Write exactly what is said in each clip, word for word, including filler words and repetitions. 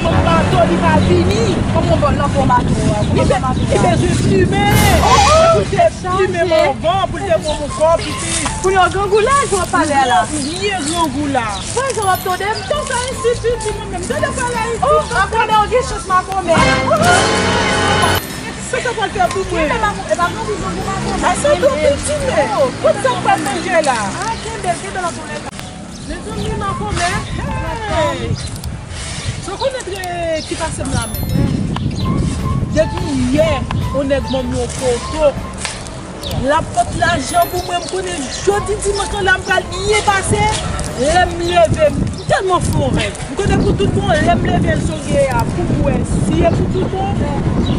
Pran bato, li pa vini. Kòman w bòl nan fon bato a? Li be-, li bezwen plimen. Pou l te plimen manvan, pou l te bon pou kò, pitit. Pou yo grangou la, jan w ap pale a la. Byen grangou la. Wè jan w ap tande m, tou sa enstiti di mwen menm. Tande pale a isit. Oh, makomè, w gen chans makomè. Sa sa pral fè pou mwen? Kenbe makomè, e pa grangou grangou makomè. A se do piti men. Kot sa pral manje la? Ah, kenbe, kenbe nan tou lè ka. Mezanmi, makomè, hey! Sa w konnen ki pase m la menm? Depi yè, yon nèg ban m yon poto. L ap pot lajan pou mwen, m konnen jodi dimanch lan la, m pral byen pase. Lè m leve, m tèlman fè yon rèv. M konnen pou tout bon, lè m leve, l sonje a, pou m wè, si e pou tout bon.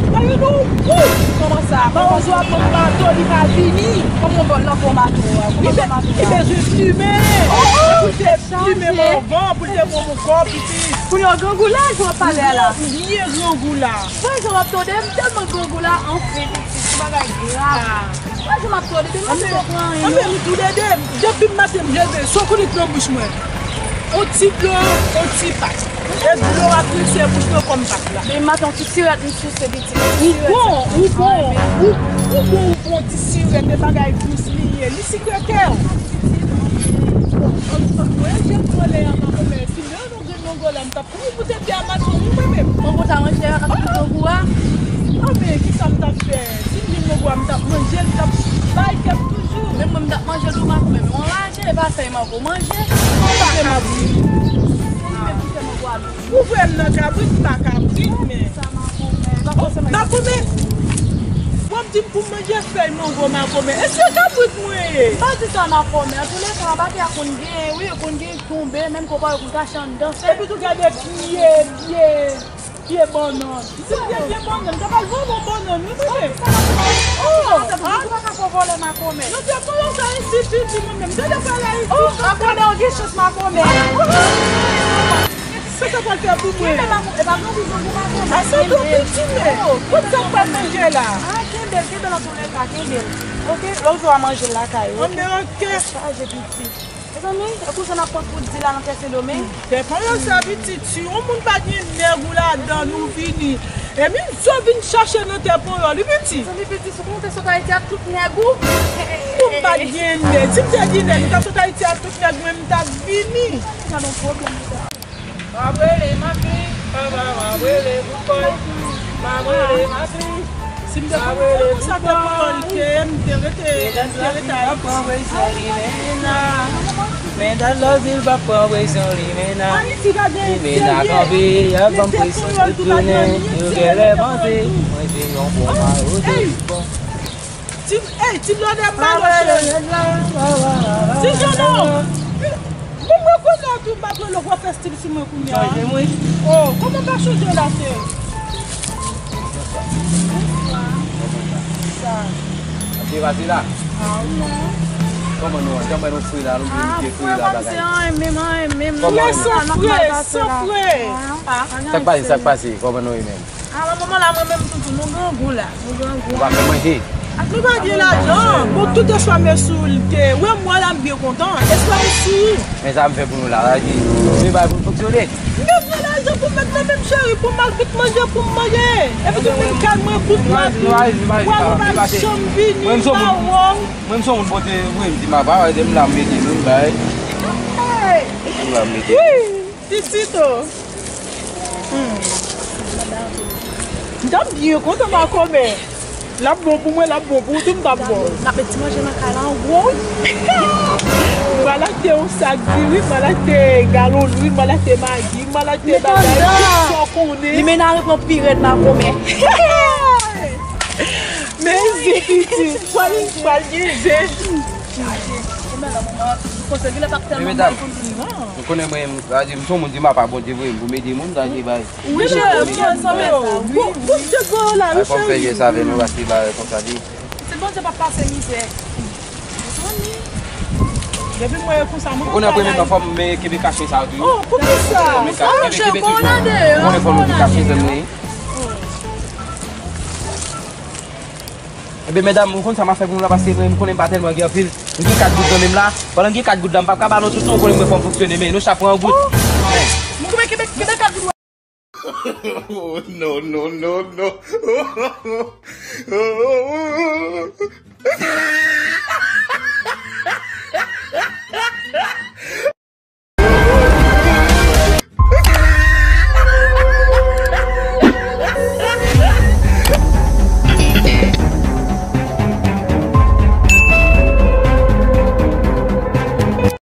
Mwen gen yon kou. Kòman sa? Mawozo ap pran bato, li pa vini. Kòman w bòl nan fon bato a? Li be-, li bezwen plimen. Pou l te plimen manvan, pou l te bon pou kò, pitit. Pou yo grangou la, jan w ap pale a la. Byen grangou la. Wè jan w ap tande m, tèlman grangou la, anfen, pitit, se bagay grav. Wè jan m ap tande, depi m ap pran anyen. Anben, nou tou lede, depi maten m leve, sa w konnen k nan bouch mwen? On ti dlo, on ti pat. E dlo a trese bouch mwen kòm pat la. Depi maten, on ti sirèt m souse, pitit. Ou bon, ou bon, ou, ou bon, ou bon, ti sirèt, e bagay dous li ye, li sikre kè w. Mwen, je m anlè a, makomè, si lè nou gen mango la, m t ap kouri pou te pye a maten, wi, mwen menm. Mango ta manje a, ak tout mango a. Ah, men, ki sa m t ap fè? Si m gen mango a, m t ap manje l, m t ap bay kè m toujou. Men mwen, m t ap manje l tou, makomè, men mwen raje, e pa fèy mango manje. Mwen pa kabrit. Ou vre m nan kabrit, m pa kabrit, men. Makomè. W ap di m pou m manje fèy mango, makomè. Èske kabrit mwen ye? M pa di sa, makomè. Antoulèka, anbake a konn gen, wi, yo konn gen tonbe, menm konpa yo konn kache anndan fèy. Epi tou gade pye, pye, pye bannann. Si m te gen bannann, m ta pral vòlè yon bannann, wi, tande. Oh, ah. Ou pa ka fè vòlè, makomè. Non, se pou yo sa enstiti mwen menm. Tande pale a isit. Oh, makomè, w gen chans, makomè. Sa sa pral fè pou mwen? Kenbe makomè, e pa grangou grangou makomè. A se do piti men. Kot sa pral manje la? Ah, kenbe l, kenbe l antoulèka, kenbe l. Oke, lòt jou a manje l lakay ou, oke? Anben, oke. Chaje piti. Mezanmi, e pou sa n ap pot pou di la nan tè Sendomeng. Tè panyòl sa pitit, si yon moun pa gen nèg ou ladan, nou vini. E menm si w vin chache nan tè panyòl, wi pitit. Mezanmi, pitit, si w te sot Ayiti ak tout nèg ou. Pou m pa t gen nèg. Si m te gen nèg, m t ap sot Ayiti ak tout nèg mwen, m t ap vini. Sa nan pwoblèm sa. M ap rele Matri, papa, m ap rele Boukòy. M ap rele Matri. Si m te konn sa te pran l te, m te rete, m te rete Ayiti. Men dat lòzil pa pran presyon li, men nan. Li men nan kanpe, y ap ban m presyon tout jounen. Yo genlè panse mwen se yon bon mawozo. Ti, ey, ti blòdè m pa lòche. Ti Jano. Bon, mwen konnen w tou, m pa konnen w fè stil sou mwen kounye a. Chanje mwen. Oh, kòman w pa chanje la, cheri? Sa. Ap te pase la? Ah, non. Kòman nou an? Jan mwen nou fre la, nou vin fye fre la bagay. Anyen menm, anyen menm. Kòman nou? San fre, san fre. Sa k pase, sa k pase? Kòman nou ye menm? A, manman la, mwen menm toutou, nou grangou la, nou grangou. Ou pa fè manje? Ak nou pa gen lajan. Bon, tout espwa m sou li te. Wè, mwen la, m byen kontan. Espwa m sou ou. Men sa m fè pou nou la, la di, nou bay pou n fonksyone. M bezwen lajan pou m met nan men m, cheri, pou m al fout manje, pou m manje. Epi tou menm kay mwen, kout mwen, mwen pa janm vini, mawon. Mwen, m se yon moun pote, wi, m di m apa, wè, m la, m mete nou, bay. M la, m mete nou. Pitit o. Hmm. M t ap byen kontan makomè. L ap bon pou mwen, l ap bon pou ou tou, m t ap bon. N ap met ti manje nan kay la an gwo, wi. M pral achte yon sak diri, m pral achte galon lwil, m pral achte magi, m pral achte bagay, tout sa w konnen. Li men nan repran pi rèd makomè. Men zen pitit, pral, pral gen zen. Chaje. Ou men la, manman, konsève la t ap tèlman mal pou li. Men medam, nou konnen mwen, sa di, m se yon moun di m apa Bondye voye m pou m ede moun, sa di bay. Wi, cheri, m konn sa, men bon, bon, Bondye voye w la, wi, cheri. Fò m fè jès avè nou, paske bagay konsa li. Se Bondye p ap pase mizè. Depi m wè yo konsa, mwen. Ou konnen premye tan fò m kenbe kache sa yo toujou. Oh, poukisa? Ou konnen fò m kenbe kache sa m li. Ebyen, medam, ou konn sa m ap fè pou nou la, paske mwen, m konnen m pa tèlman gen anpil. M gen kat goud nan men m la. Pandan m gen kat goud la, m p ap ka ba nou tout non, ou konnen mwen fò m fonksyone, men nou chak pran yon goud. Mwen kenbe, kenbe kat goud. Oh, no, no, no, no.